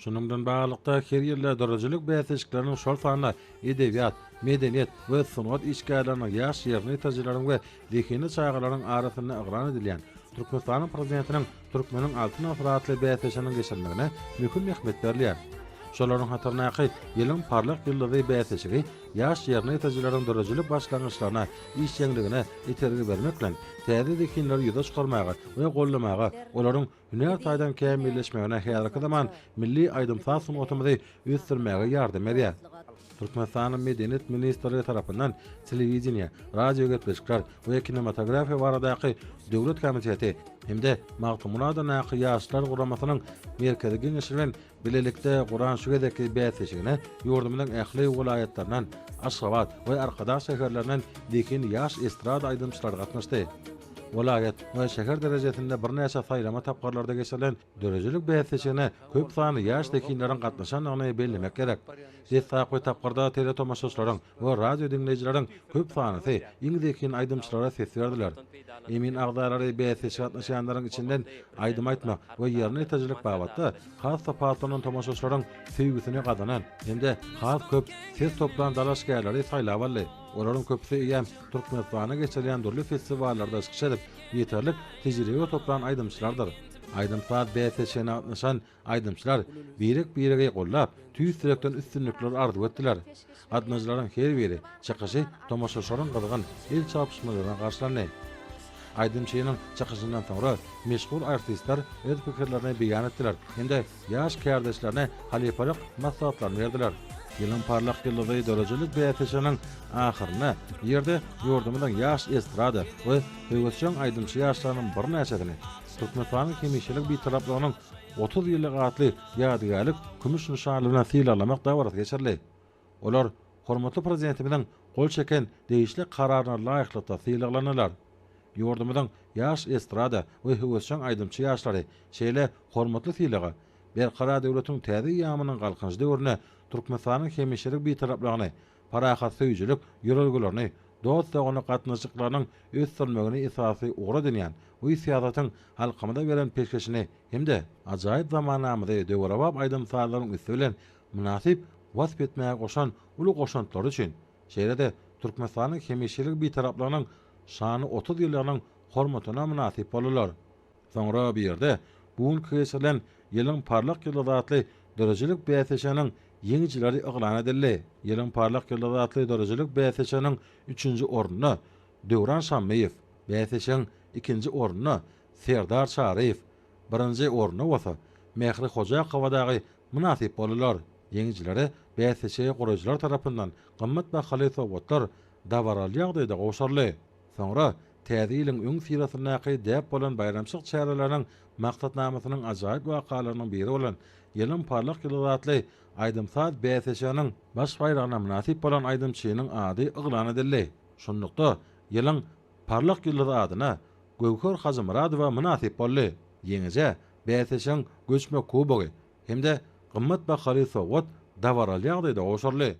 Şunuň bilen baglylykda, her ýylda döredijilik bäsleşikleriniň, şol sanda edebiýat, medeniýet we sungat işgärleriniň, ýaş ýerine ýetirijileriň we zehinli çagalaryň arasynda yglan edilýän Türkmenistanyň Prezidentiniň Türkmeniň Altyn asyry atly bäsleşiginiň geçirilmegine möhüm ähmiýet berilýär. Şolaryň hataryndaky Ýylyň parlak ýyldyzy bäsleşigi ýaş ýerine ýetirijileriň döredijilik başlangyçlaryna, işjeňligine itergi bermek bilen, täze zehinleri ýüze çykarmaga we goldamaga, olaryň hünär taýdan kämilleşmegine häzirki zaman milli aýdym-saz sungatymyzy ösdürmäge ýardam berýär. Türkmenistanyň Medeniýet ministrligi tarapyndan Telewideniýe, radiogepleşikler we kinematografiýa baradaky döwlet komiteti hem-de Magtymguly adyndaky Ýaşlar guramasynyň Merkezi Geňeşi bilen bilelikde guran şu gezekki bäsleşigine ýurdumyzyň ähli welaýatlaryndan, Aşgabat we Arkadag şäherlerinden zehinli ýaş estrada aýdymçylary gatnaşdy. Welaýat we şäher derejesinde birnäçe saýlama tapgyrlarda geçirilen döredijilik bäsleşigine köp sanly ýaş zehinleriň gatnaşandygyny bellemek gerek. Deslapky tapgyrda teletomaşaçylaryň we radio diňleýjileriň köp sanlysy iň zehinli aýdymçylara ses berdiler. Emin agzalary bäsleşige gatnaşýanlaryň içinden aýdym aýtmak we ýerine ýetirijilik babatda has tapawutlanan tomaşaçylaryň söýgüsini gazanan hem-de has köp ses toplan dalaşgärleri saýlap aldy. Olaryň köpüsi eýýäm Türkmenistanda geçirilýän dürli festiwallarda çykyş edip, ýeterlik tejribe toplan aýdymçylardyr. Aýdym-saz bäsleşigine gatnaşan aýdymçylar birek-biregi goldap, tüýs ýürekden üstünlikler arzuw etdiler. Gatnaşyjylaryň her biri çykyşy tomaşaçylaryň gyzgyn el çarpyşmalaryna garşylandy. Aýdymçynyň çykyşyndan soňra meşhur artistler öz pikirlerini beýan etdiler hem-de ýaş kärdeşlerine halypalyk maslahatlaryny berdiler. Ýylyň parlak ýyldyzy döredijilik bäsleşiginiň ahyrynda bu ýerde ýurdumyzyň ýaş estrada we höwesjeň aýdymçy ýaşlarynyň birnäçesini Türkmenistanyň hemişelik Bitaraplygynyň 30 ýyllygy atly ýadygärlik kümüş nyşany bilen sylaglamak dabarasy geçirildi. Olar hormatly Prezidentimiziň gol çeken degişli Kararyna laýyklykda sylaglandylar. Ýurdumyzyň ýaş estrada we höwesjeň aýdymçy ýaşlary şeýle hormatly sylaga Berkarar döwletiň täze eýýamynyň Galkynyşy döwründe Türkmenistanyň hemişelik Bitaraplygyny, parahatsöýüjilik ýörelgelerini, dost-doganlyk gatnaşyklarynyň ösdürilmegini esasy ugur edinýän bu syýasatyň halkymyza beren peşgeşini hem-de ajaýyp zamanamyzy döwrebap aýdym-sazlaryň üsti bilen mynasyp wasp etmäge goşan uly goşantlary üçin, şeýle-de Türkmenistanyň hemişelik Bitaraplygynyň şanly 30 ýyllygynyň hormatyna mynasyp boldular. Soňra bu ýerde bu günki geçirilen Ýylyň parlak ýyldyzy atly döredijilik bäsleşiginiň ýeňijileri yglan edildi. Ýylyň parlak ýyldyzy atly döredijilik bäsleşiginiň üçünji ornuna Döwran Şammyýew, bäsleşigiň ikinji ornuna Serdar Çaryýew, birinji ornuna bolsa Mähri Hojakowa dagy mynasyp boldular. Ýeňijilere bäsleşigi guraýjylar tarapyndan gymmat bahaly sowgatlar dabaraly ýagdaýda gowşuryldy. Soňra Täze ýylyň öňüsyrasyndaky däp bolan baýramçylyk çäreleriniň maksatnamasynyň ajaýyp wakalarynyň biri bolan Ýylyň parlak ýyldyzy atly aýdym-saz bäsleşiginiň baş baýragyna mynasyp bolan aýdymçynyň ady yglan edildi. Şunlukda, Ýylyň parlak ýyldyzy adyna Göwher Hajymyradowa mynasyp boldy. Ýeňijä bäsleşigiň göçme kubogy hem-de gymmat bahaly sowgat dabaraly ýagdaýda gowşuryldy.